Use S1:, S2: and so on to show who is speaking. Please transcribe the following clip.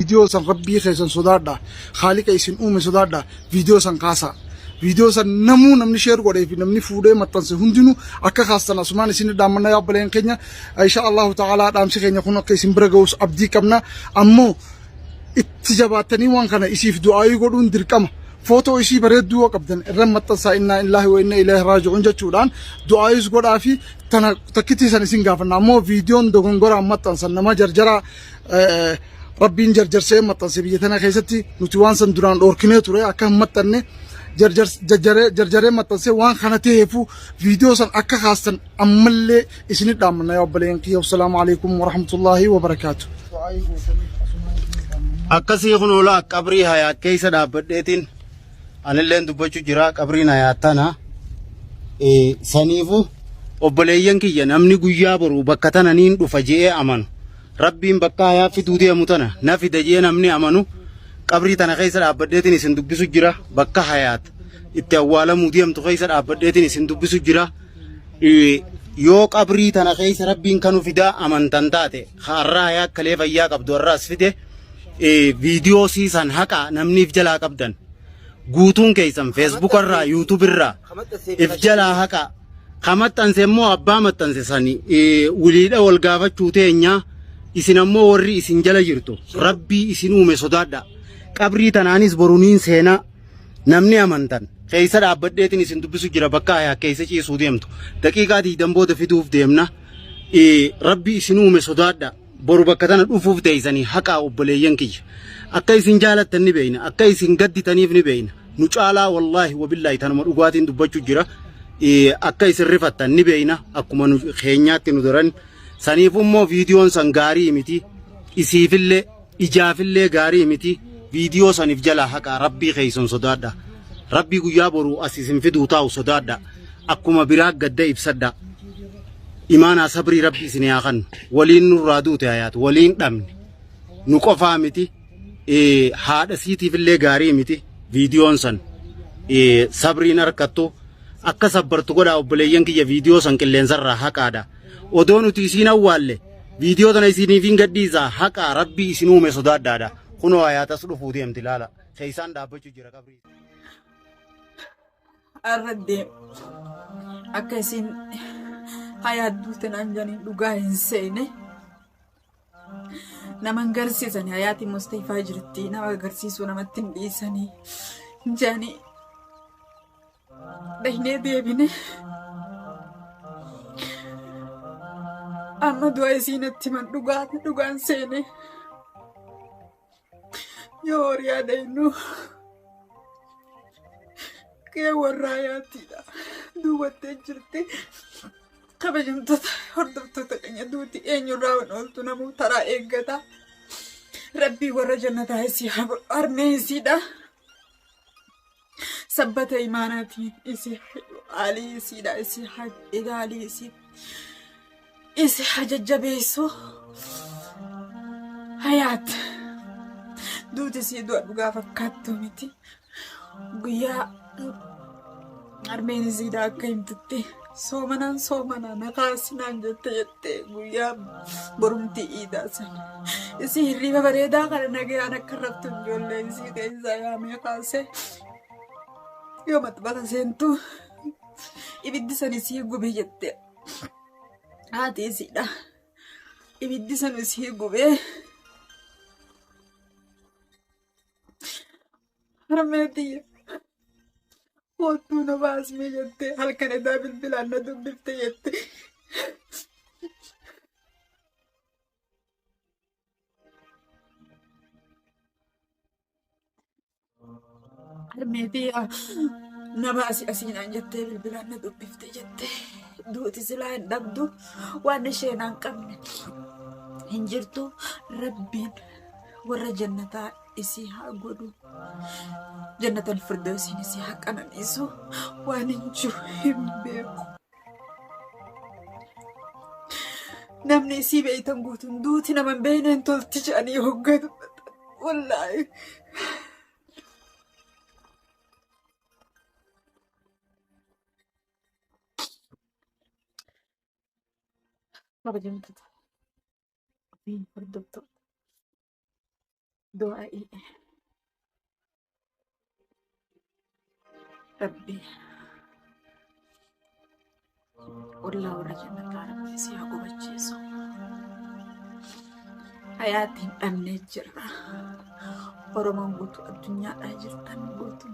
S1: Viidiyoo san rabbii keessan sodaadha. Haaliqa isin uume sodaadha. Viidiyoo san kaasaa. Viidiyoo san namuu namni share godhee fi namni fuudhee maxxanse hundinuu akka kaastan asumaan isin dhaammanna yaa obboleen keenya. Insha Allahu ta'ala dhaamsi keenya kun akka isin bira ga'us abdii qabna. Ammoo itti jabaattanii waan kana isiif du'aayii godhuun dirqama. Footoo isii bareedduu yoo qabdan irra maxxansaa innaa illaahi wa inna ilaahi raaji'uun jechuudhaan du'aayiis godhaa fi tana takkitii san isin gaafanna. Ammoo viidiyoon dogongoraan maxxansan nama jarjaraa rabbiin jarjarsee maxxanse biyya tana keessatti nuti waan san duraan dhoorkinee ture akka hin maxxanne jarjaree maxxansee waan kana ta'eefu viidiyoo san akka kaastan ammallee isinit dhaammanna yaa obboleeyyan kiyya. Wassalaamu alaikum warahmatullaahi wabarakaatu.
S2: Akkasii kun olaa qabrii hayaat keessa dhaabbadheetiin anilleen dubbachuu jira qabriin hayaat tana. Saniifu obboleeyyan kiyya namni guyyaa boru bakka tana niin dhufa je'ee amanu. Rabbiin bakka hayaa fiduu deemu tana na fida je'ee namni amanu qabrii tana keessa dhaabbadheetiin isin dubbisu jira bakka hayaat itti awwaalamuu deemtu keessa dhaabbadheetiin isin dubbisu jira. Yoo qabrii tana keessa rabbiin kanu fidaa amantan taate har'aa hayaa kalee fayyaa qabdu har'aas fide viidiyoo siisan haqa namniif jalaa qabdan guutuun keessan feesbuuka irraa yuutuub irraa if jalaa haqa ka maxxanse immoo abbaa maxxanse sani wiliidha wal gaafachuu teenya isin ammoo warri isin jala jirtu rabbii isin uume sodaadha qabrii tanaanis boruniin seenaa Namni amantan keessa dhaabbadheetiin isin dubbisu jira bakka hayaa keessa ciisuu deemtu. Daqiiqaa diidan booda fiduuf deemna. Rabbi isin uume sodaadha. Boru bakka tana dhufuuf teessanii haqaa obboleeyyan kiyya. Akka isin jaalattan ni beeyna. Akka isin gadditaniif ni beeyna. Nu caalaa wallaahi wabillaahi tanuma dhugaatiin dubbachuu jira. Akka isin rifattan ni beeyna. Akkuma nu keenyaatti nu daran. Saniif immoo viidiyoon san gaarii miti. Isiifillee Ijaafillee gaarii miti viidiyoo sanif jalaa haqaa rabbii keessan sodaadha. Rabbii guyyaa boruu as isin fiduu taa'u sodaadha. Akkuma biraa gadda ibsadha. Imaanaa sabrii rabbi isin haa kannu. Waliin nurraa duute hayaat waliin dhabne. Nu qofaa miti haadha siitiifillee gaarii miti viidiyoon san sabriin harkattu akka sabbartu godhaa obboleeyyan kiyya viidiyoo san qilleensarraa haqaadha. Odoo nuti isiin awwaalle Viidiyoo tana isiniifin gadhiisa haqa rabbii isin uume sodaadhaadha. Kunoo hayaatas dhufuu deemti laala. Keessaan dhaabbachuu jira qabrii.
S3: Arra deem akka isin hayaat duute naan jedhanii dhugaa hin seene. Nama hin garsiisani hayaati mustafaa jirti nama agarsiisuu namatti hin dhiisanii jedhanii Dhaynee deebine. Amma du'a isii natti himan dhugaa dhugaan seene. Yoo horiyaa dhaynu qe'ee warraa yaattiidha. Duubattee jirti. Kabajamtoota hordoftoota keenya duuti eenyurraa hin ooltu namuu taraa eeggata. Rabbii warra jannataa isii haa godhu harmee isiidha. Sabbata imaanaatiin isii haalii isiidha isii ilaalii isii isi haa jajjabeessu. Hayaat duuti isii du'a dhugaa fakkaattu miti. Guyyaa harmeen isiidha akka himtutti soomanaan soomanaa na kaasinaan jette jette guyyaa borumtii iidaa sana. Isii hirriiba bareedaa kana nagayaan akka raftu ijoollee isii keessaa yaamee kaasee yoo maxxansa seentu ibiddi san isii gube jette haati isiidha. Ibiddi san isii gubee Harmee tiyya koottuu na baasmee jettee halkan edaa bilbilaan na dubbifte jette. Harmee tiyya na baasi asii naan jettee bilbilaan na dubbifte jette. Duuti silaa hin dhabdu waan isheen hin qabne hin jirtu rabbiin warra jannataa isii haa godhu. Jannatal firdawsiin isii haa qananiisu. Waan hin jiru hin beeku. Namni isii beeytan guutuun duuti nama hin beekne hin tolti jedhanii hoggaa dubbatan. Wallaahi. Kabajamtoota fi hordoftoota. Du'aa'ii Rabbi ollaa warra jannataa Rabbi si haa qubachiisu. Hayaatiin dhabnee jirra. Oromoon guutuu addunyaadhaa jirtan guutuu.